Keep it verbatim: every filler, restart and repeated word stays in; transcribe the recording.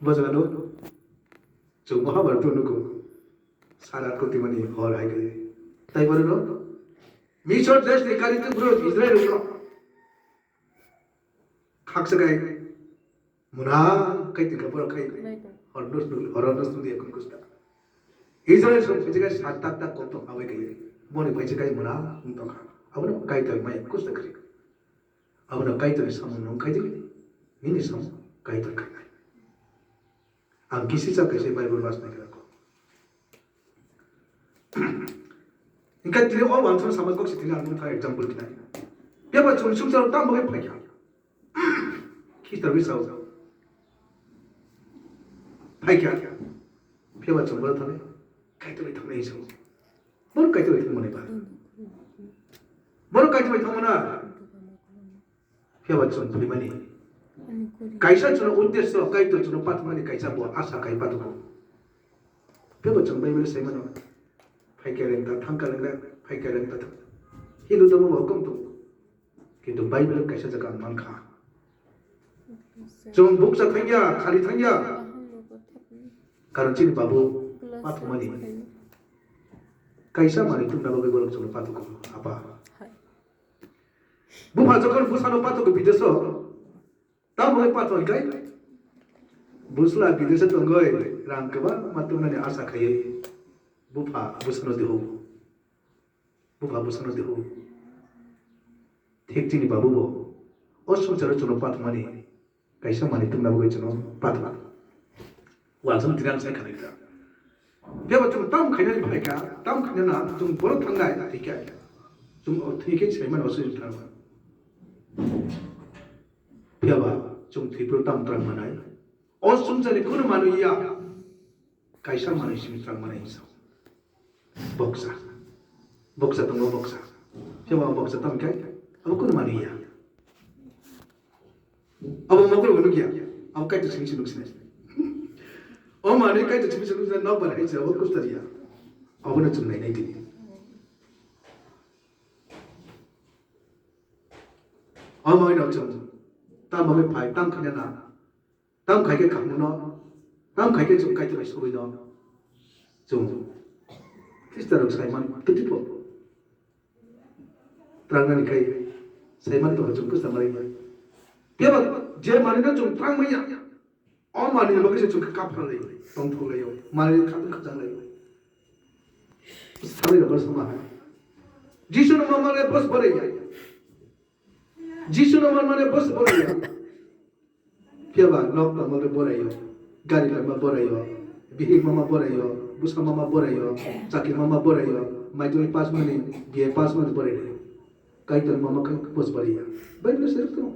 Bo jaga no chwng Mahabharata nugo. Sara koti mani hor hai khe. Tai bono no Misor desh ni kari tu bro Israel no. Khaksa kai muna kai tingka boro kai. Hor no snu, hor no snu dia kun kusta. Israel song phaisa kai sat tak tak kok tong abai kai. Boni phaisa kai muna ung tong kha. Abono kai tong mai kusta kri. Abono Kaitorni samung nung khai di, nini samung Kaitor khainai. Ang kisi cha kaisa Bible verse nai kha. Engkha tini o wansong samai kok si tini ang nung thang example khnai. Phiaba chwng sumsaro tamo khe phaikha. Khista wi sao. Phaikha. Phiaba chwng boro thangnai. Kaitor bai thangnai sao. Boro Kaitor bai thangmani ba. Boro Kaitor bai thangmana. Phiaba chwng phaimani. Kaisa chwngno uddesyo Kaitor chwngno pathumani kaisa bo asa kai pathuko. Phiaba chwng Bible saimano. Phaikha lengta thangkha lengta phaikha lengta thang. Hindu dhormo bo hukum tongo. Kintu Bible kaisa jaga ang mankha. Chwng bukcha thangya, khali thangya. Karon chini babu pathumani. Kaisa manwi tungna bagwi borok chwngno pathuko apa. Bupha jokhon bwsano pathugo bideso, tamo bai pathor kai. Bwsla bidesa tongoi rang kwbangma tongnani asa khaiwi bupha bwsano diho. Bupha bwsano diho. Thik chini babu bo o swngcharo chwngno pathumani kaisa manwi tungna bagwi chwngno pathuma. Wansong tini ang sai khanai ta. Phiaba chwng tam khainani phaikha, tam khainana chwng borok thangnai thwikha. Chwng o thwikhe saimano swngcharo thangnai. Phiaba chwng thwipro tam twrang manai. O swngcharni kunu manwi ya. Kaisa manwi simi twrang manai hinsa. Boksa. Boksa tongo boksa. Phiaba boksa tam khe abo kunu manwi ya. Abo mokol bo nukya. Abo Kaitor simi simi nuksinai. O manwi Kaitor simi simi nuksinai nok bar hai se abo kustar ya. Abo na chwng nai nai tini. O manwi no chwng. Tam bai phai tam khainana. Tam khai khe kaham no, tam khai khe chwng Kaitor bai sogwi no. Chwng Khristanrok saiman twtwi pho. Twrangnani khai saiman tongkha chwng kwcham bai. Phiaba je manwino chwng twrang manya, o manwini bagwi se chwng kha kapra lai, tongthok lai, manwini khatungni khajang lai. Salai rok sama hai. Jisu no ma male bos borai ya. Jisu no ma male bos borai ya. Phiaba nok tongma bai boraio, gari paima boraio, bihik mama boraio, bwsa mama boraio, chakri mama boraio, maitri pass mani, B A pass mani boraio. Kaitor mama khe bos boraio. Bible se to.